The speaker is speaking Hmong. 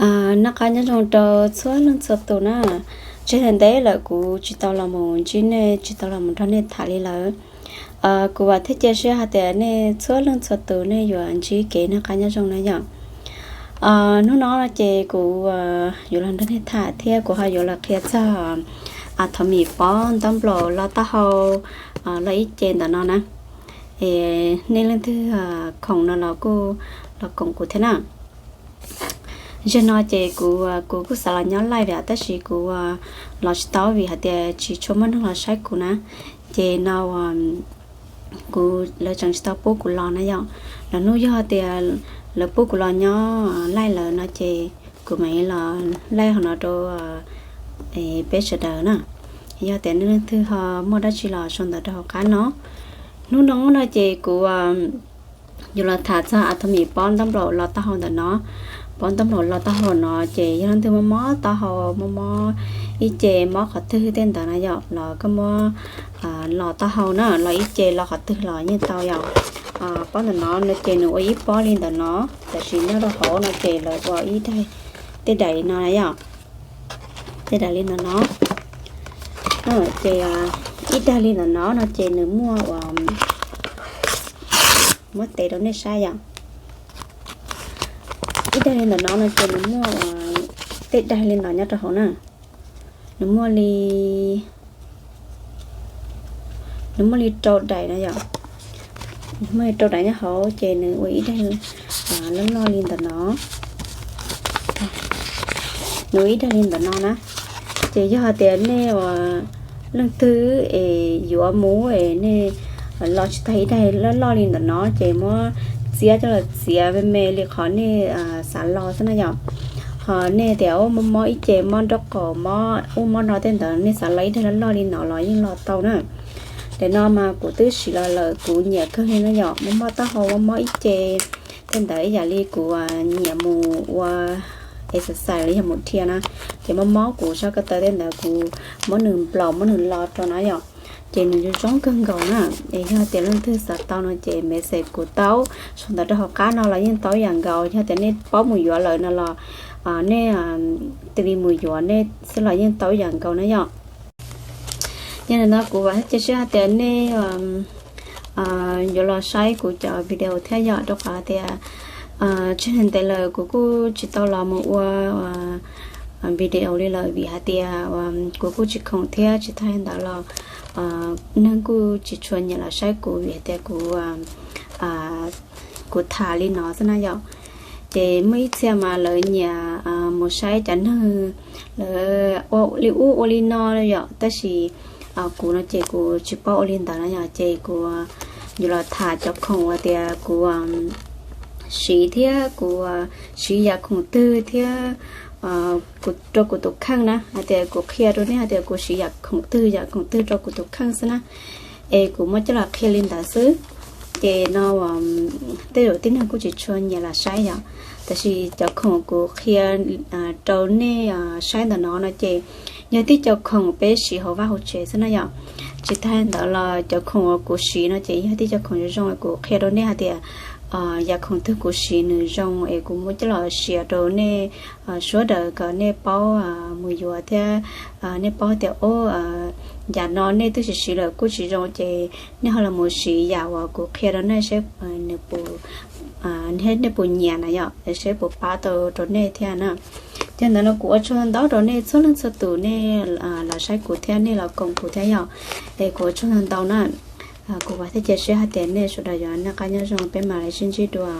Noj qab nyob zoo rau txhua leej txhua tus na. Tseg ntev lawm kuv tsis tau los mus ntsib nej, tsis tau los mus nrog nej tham li lawm. Kuv vam thiab cia siab hais tias nej txhua leej txhua tus nej yuav ntsib kev noj qab nyob zoo na yom. Hnub no no ces kuv yuav los nrog nej tham thiab kuv ho yuav los qhia txog Atomy pob ntaub nplaum lo taub hau, lo ib ce ntawm no na. Nej leej twg khoom no los kuj los koom kuv thiab na. Zaum no ces kuv, kuv kuj xav los nyob live tab sis kuv los tsis tau vim hais tias tsis tshua muaj neeg los saib kuv na. Ces no kuv, lawv tseem tsis tau pub kuv los na yom. Lwm hnub yog tias lawv pub kuv los nyob live lawm no ces kuv mam li los live hauv no rau peb sawv daws na. Yog tias nej leej twg ho muaj dab tsi los sau ntawv rau hauv qab no. Hnub no no ces kuv yuav los tham txog Atomy pob ntaub nplaum lo taub hau ntawm no. Pob ntaub nplaum lo taub hau no ces yog leej twg mob mob taub hau, mob mob ib ce, mob qhov twg tej ntawd na yom, los koj muab lo taub hau na, lo ib ce lo qhov twg los yeej tau yom. Pob ntawm no no ces nws ua ib pob li ntawm no, tab sis nyob rau hauv no ces lawv ua ib daim, tej daim li no na yom. Tej daim li ntawm no, ces ib daim li ntawm no no ces nws muaj, muab tes rau nej saib yom. Ib daim li ntawm no no ces nws muaj tej daim li ntawd nyob rau hauv na. Nws muaj li, nws muaj li rau daim na yom. Muaj li rau daim nyob hauv ces nws ua ib daim loj loj li ntawm no. Nws ua ib daim li ntawm no na. Ces yog hais tias nej ua, leej twg es yuav mus es nej lo tsis tag ib daim loj loj li ntawm no ces muab txiav coj los txiav me me li qhov nej xav lo xwb na yom. Ho nej tias mob mob ib ce, mob nraub qaum, mob ub mob no tej ntawd, nej xav lo ib daim loj loj li no los yeej lo tau na. Daim no mas kuv twb siv los lawm, kuv nyiam kawg li na yom. Mob mob taub hau, mob mob ib ce tej ntawd, ib yam li kuv nyiam mus ua exercise los yog mus dhia na, ces mob mob kuv sab ko taw tej ntawd kuv muab nws nplaum, muab nws lo rau na yom. Ces nws zoo zoo kawg nkaus na. Es yog tias leej twg xav tau no ces message kuv tau, sau ntawv rau hauv qab no los yeej tau ib yam nkaus. Yog tias nej paub mus yuav lawm no los nej tig li mus yuav nej xwb los yeej tau ib yam nkaus na yom. Yog li no kuv vam thiab cia siab hais tias nej yuav los saib kuv cov video thiab yom, rau qhov tias tseg ntev lawm kuv kuj tsis tau los mus ua video li lawm vim hais tias kuv kuj tsis khoom thiab. Tsis tas li ntawd los neeg kuj tsis tshua nyiam los saib kuv vim hais tias kuv, kuv tham li no xwb na yom. Ces muaj ib txhia mas lawv nyiam mus saib cov neeg lawv ua li ub ua li no yom, tab sis kuv no ces kuv tsis paub ua li ntawd na yom. Ces kuv yuav los tham cov khoom uas tias kuv siv thiab kuv siv yam khoom twg thiab kuv, rau kuv tus kheej na, hais tias kuv qhia rau nej hais tias kuv siv yam khoom twg yam khoom twg rau kuv tus kheej xwb na. Es kuv muab coj los qhia li ntawd xwb. Ces no tej zaum tib neeg kuj tsis tshua nyiam los saib yom, tab sis cov khoom kuv qhia rau nej saib ntawm no no ces yog tib co khoom peb siv hauv vaj hauv tsev xwb na yom. Tsis tas li ntawd los cov khoom uas kuv siv no ces yog tib co khoom zoo zoo kuv qhia rau nej hais tias yam khoom twg kuv siv nws zoo es kuv muab coj los share rau nej sawv daws kom nej paub mus yuav thiab nej paub tias o, yam no nej twb siv siv lawm kuj tsis zoo ces nej ho los mus siv yam uas kuv qhia rau nej seb nws puas, nej puas nyiam na yom, seb puas pab tau rau nej thiab na. Yog ntawd no kuv ua tsaug ntau rau nej txhua leej txhua tus nej los saib kuv thiab nej los koom kuv thiab yom. Es kuv ua tsaug ntau na. Kuv vam thiab cia siab hais tias nej sawv daws yuav noj qab nyob zoo, peb mam li sib ntsib dua.